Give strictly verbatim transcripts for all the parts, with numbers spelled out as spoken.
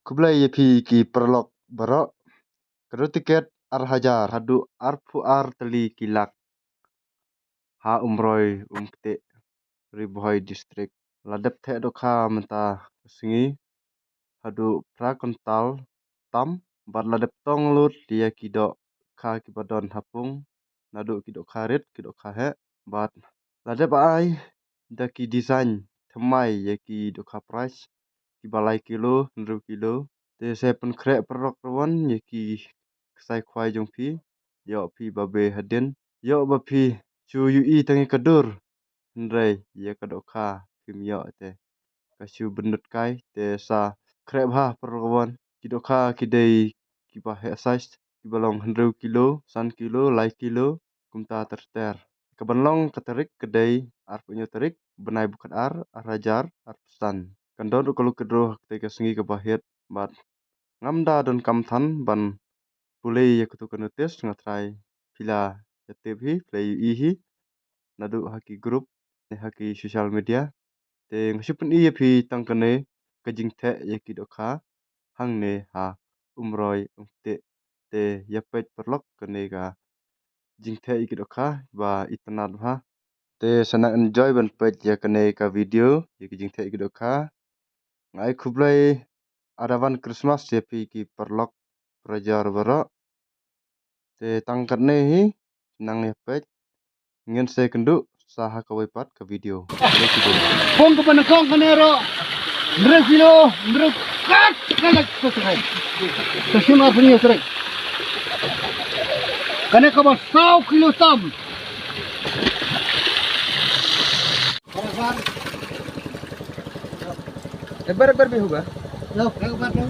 Khublei ïa phi ki paralok baroh. Ka dor tiket ar hajar haduh arphew ar tylli ki lak ha Umroi Umktieh, Ri Bhoi District. La dep theh dohkha mynta ka sngi haduh phra kuntal tam bad la dep tong lut ïa ki dohkha kiba don ha pung, naduh ki dohkha rit, ki dohkha heh, bad la dep ai da ki design thymmai ïa ki dohkha prize kiba lai kilo, hynriew kilo. Te sa pynkhreh paralok paralok ïa ki ksai khwai jong phi, ïoh phi ba beh hadien, ïoh ba phi shu ïohi tang ïa ka dur, hynrei ïa ka dohkha phim ïoh te ka shu bynnud kai. Te sa khreh bha paralok, ki dohkha ki dei kiba heh size, kiba long hynriew kilo, san kilo, lai kilo, kumta ter ter. Kaban long ka tarik ka dei arphew hynñiew tarik bnai ba khatar, ar hajar arphew san. Kan don ruh ka lucky draw ha katei ka sngi kaba hit bad ngam da donkam than ban pule ïa katu ka notice, nga trai phi la ïa tip hi, phi la ïohi hi naduh ha ki group ne ha ki social media. Te nga shu pyni ïa phi tang kane ka jingtheh ïa ki dohkha hangne ha Umroi Umktieh. Te ïa peit paralok kane ka jingtheh ïa ki dohkha ba itynnad bha. Te sa nang enjoy ban peit ïa kane ka video ïa ki jingtheh ïa ki dohkha. Nga ai khublei advance Christmas ïa phi ki paralok parajor baroh. Te tang katne hi, nang ïa peit, ngin sa ïakynduh sa ha kawei pat ka video. Pung kaba nyngkong kane ruh hynriew kilo, hynriew kat ka lek ka srek. Ka shim arphew hynñiew tarik. Kane kaba saw kilo tam. एक बार, एक बार भी होगा। लो, एक बार दो।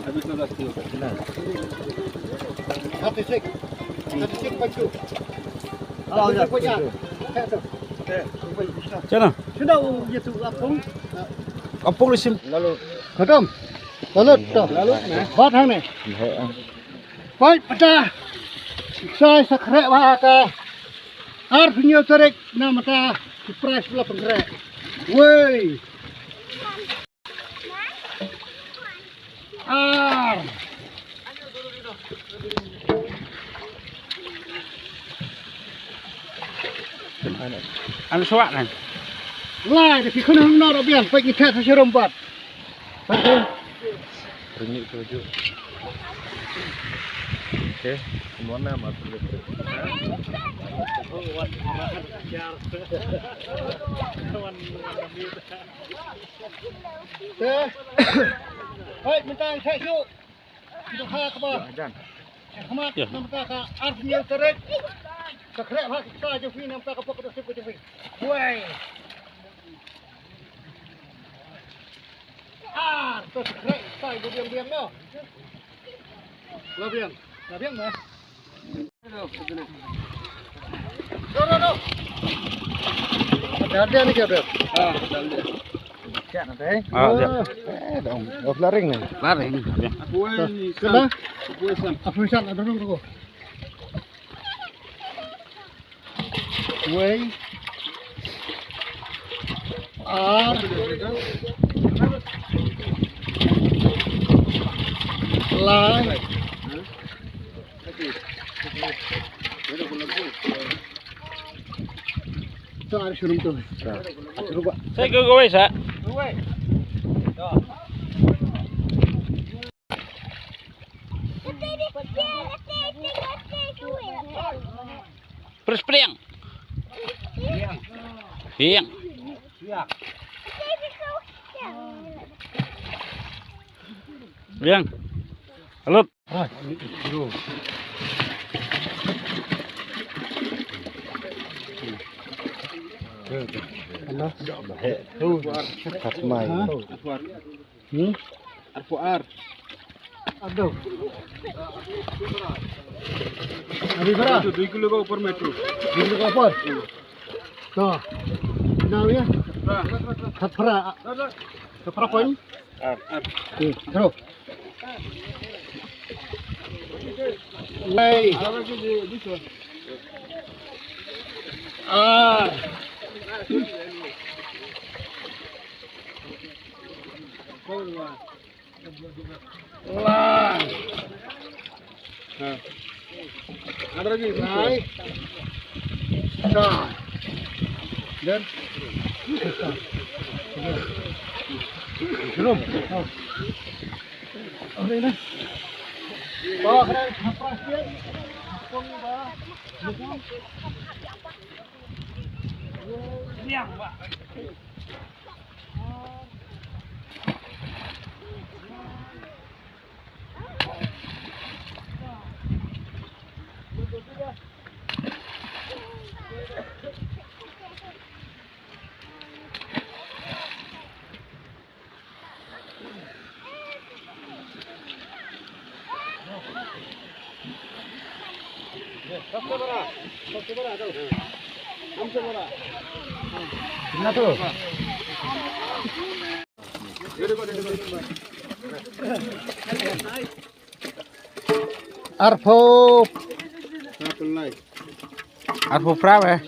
अभी तो रखती होगा। Thirty six. Thirty six point two. Chalo. Sudah, oh, gitu, apung. Apung isim. Lalu. Khatam. Lalu, to. Lalu, nah. Bat hang ne. Peit mynta. Sa sa khreh bha ka arphew hynñiew tarik na mynta ki prize ba la pynkhreh. Wei. Ar. An suak kan. Lai da ki khun hang nor biang peit ngi theh sa shirum bat. Ringgit tujuh. Okey, semua nama sudah. Eh. Hai, minta yang saya yuk. Kita ha kaba. Jan. Khmat, namta ka arphew hynñiew tarik. Ka khreh ha kita jong phi namta ka pok ka sip ka jong phi. Wei. Ah, to sa khreh, sa ibu biang biang no. La biang. La biang ba. No, no, no. Ada, ada ni ke ada. Ah, ada, ada. Ah, dia. Eh, dong. Oh, flaring ni. Flaring. Dia. Apa ni? Kena? Apa ni? Apa ni? Ada dong tu. Wei. Ar. Lai. To, ar shrum to. Shrum ba. Sai ka wei sa. Pres priang. Priang. Priang. Alut. Kat mai. Hmm? Arphew ar. Aduh. Ari bara? Itu dua kilo ka upor metro. Dua kilo ka upor? Hmm. To. Now ya? Pra. Khat pra. Khat pra point? Ar. Ar. Hmm. Bro. Hey. Ara ke di, di so. Ar. Lai. Ha. Ada lagi. Lai. Sa. Dan. Belum. Oh. Ada ini. Oh, ada. Yang, Pak. Arphew. Arphew phra, eh.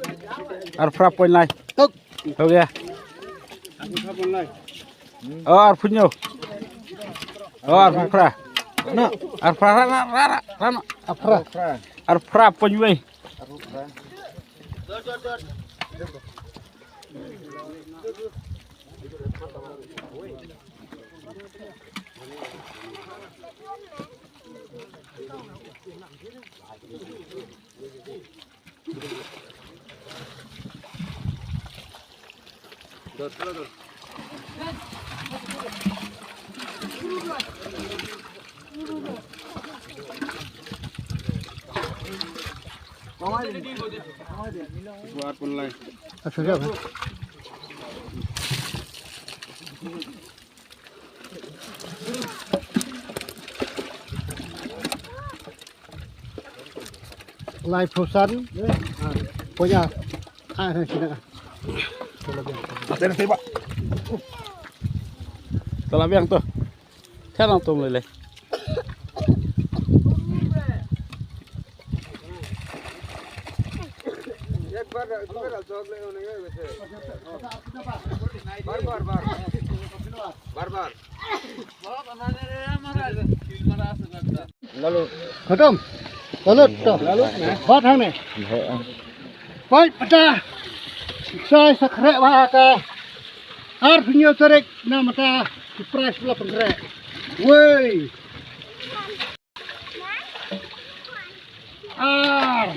Arphew phra point lai. Tuk. Ho gaya. Oh, arphew hynñiew. Oh, arphew phra. Na. Arphew phra, ra, ra, ra, ra, ra, na. Arphew phra. Arphew phra point wei. Buat pun lai. Laiphew san. Punya. Ah, sini. Ada nasi, Pak. Telah biang tu. Sekarang tu mulai. Bar, bar, bar. Bar, bar. Khatam. Lalut to. Lalut ne. Bat hang ne. Bai pata. Sai sakre ba ka. Arphew hynñiew tarik na mata ki prize la pengre. Wei. Ar.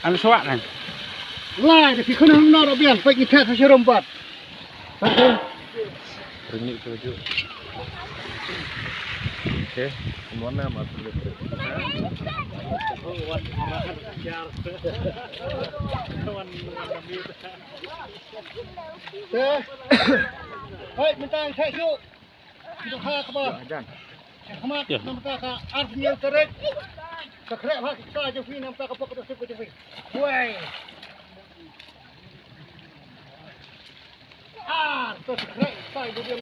An suak kan. Lai de ki khun no ro bian pa ki thak ha sharum bat. Rini tu ju. Okay, semua nama tu. Eh. Hai, minta yang saya tu. Kita ha kaba. Jan. Khmat, namta ka arphew hynñiew tarik. Ka khreh ha kita je fi namta ka pok tu sip je fi. Wei. Ah, tu khreh sai je.